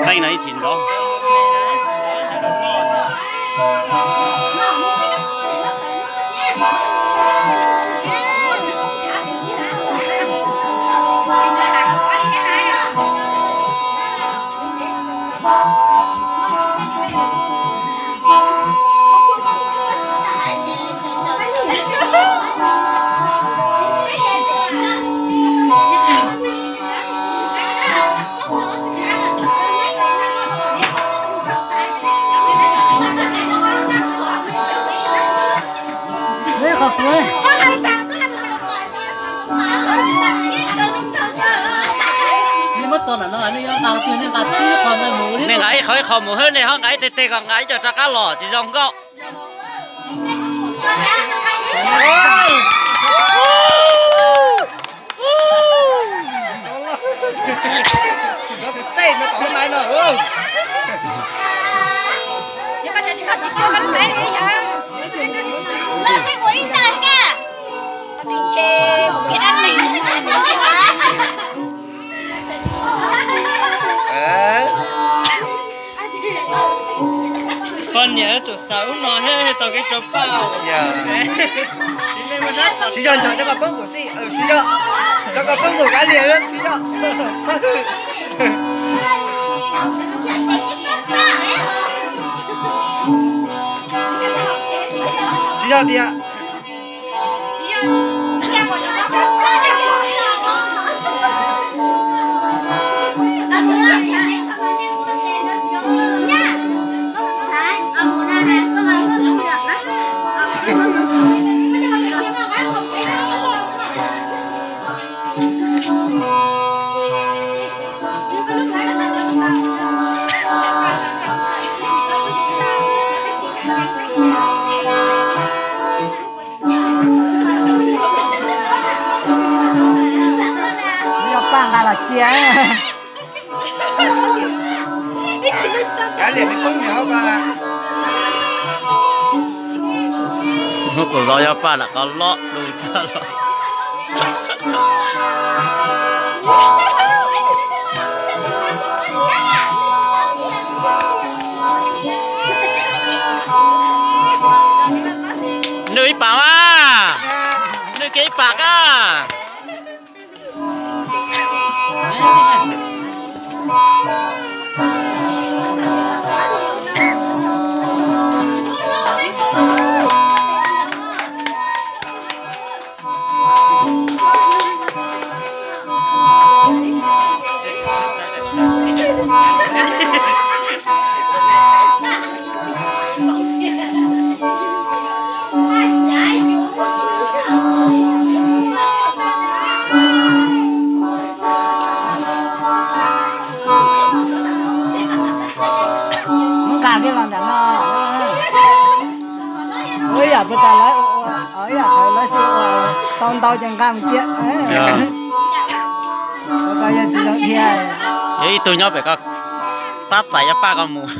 Qeej no ib tsis nrov. Nej nqa ib qho ib qho mus hwb, nej ho nqa ib teg teg kom nqa ib co rov qab los tsis zoo nkauj. Poj niam yuav tsum xav ub no thiab tau kev rau paj. Siv zog ntsog rau kom poob nkaus xij, siv zog, rau kom poob nkaus kav liam siv zog. Siv zog tias. Yog paj nqa los cia. Hnub kuv zov yog paj lam qhov loj dub tag los. Nws ib pam mas, nws kev ib pam koj. Muab nqa kiag los ntawm no. Ua ib yam puas tas lawv, ib yam thaum lawv xij ua tau ntau ces nqa mus cia. Ua ko yog tsis zoo dhia. Yog ib tug nyob pem ko pab txais cov paj ko mus.